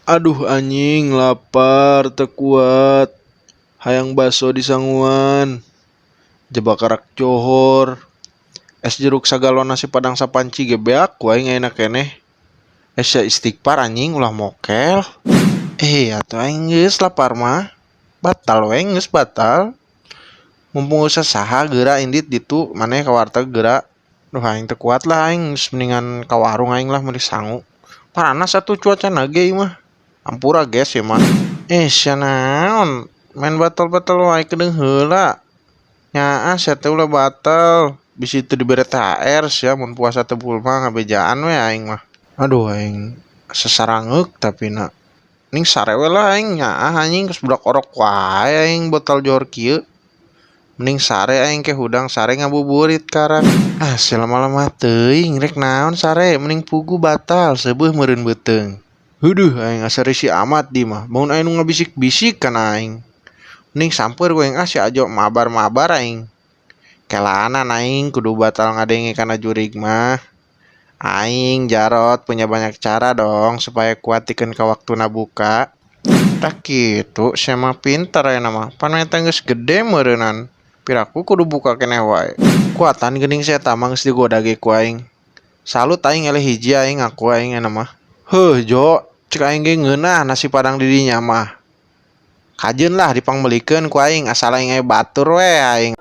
Aduh anjing lapar teu kuat. Hayang baso disanguan. Jaba karak johor. Es jeruk sagalon nasi padang sapanci ge beak ku aing ayeuna keneh. Es sia istighfar anjing ulah mokel. Eh atuh aing geus lapar mah. Batal we geus batal. Mumpung geus saha geura indit ditu maneh ka warteg geura. Duh aing teu kuat lah aing geus mendingan ka warung aing lah meuli sangu. Panas atuh cuacana ge ieu mah. Hampura ges ieu mah. Eh sia naon main batal-batal wae kedeung heula. Nyaah sia teh ulah batal bisi teu dibere THR sia mun puasa teu mah ngabejaan we aing mah. Aduh aing asa sarangeuk tapi na. Mending sare we lah aing nyaah anjing geus budak orok wae aing batal johor kieu. Mending sare aing ke hudang sare ngabuburit karak. Ah sia lama-lama teuing rek naon sare mending puguh batal seubeuh meureun beuteung. Heuduh aing asa risih amat di mah bangun aya nu ngabisik-bisik kana aing. Mending samper ku aing ah si Ajo mabar-mabar aing. Kelanan aing kudu batal ngadenge kana jurig mah. Aing Jarot punya banyak cara dong supaya kuat tikeun ka waktuna buka. Tah kitu sia mah pinter ayeuna mah pan eta geus gede meureunan. Piraku kudu buka keneh wae. Kuatan geuning si eta mah geus digoda ge ku aing. Salut aing eleh hiji aing ngaku aing ayeuna mah. Heuh Jo, cek aing ge ngeunah nasi padang di dinya mah. Kajeun lah dipangmeulikeun ku aing asal aing aya batur we aing.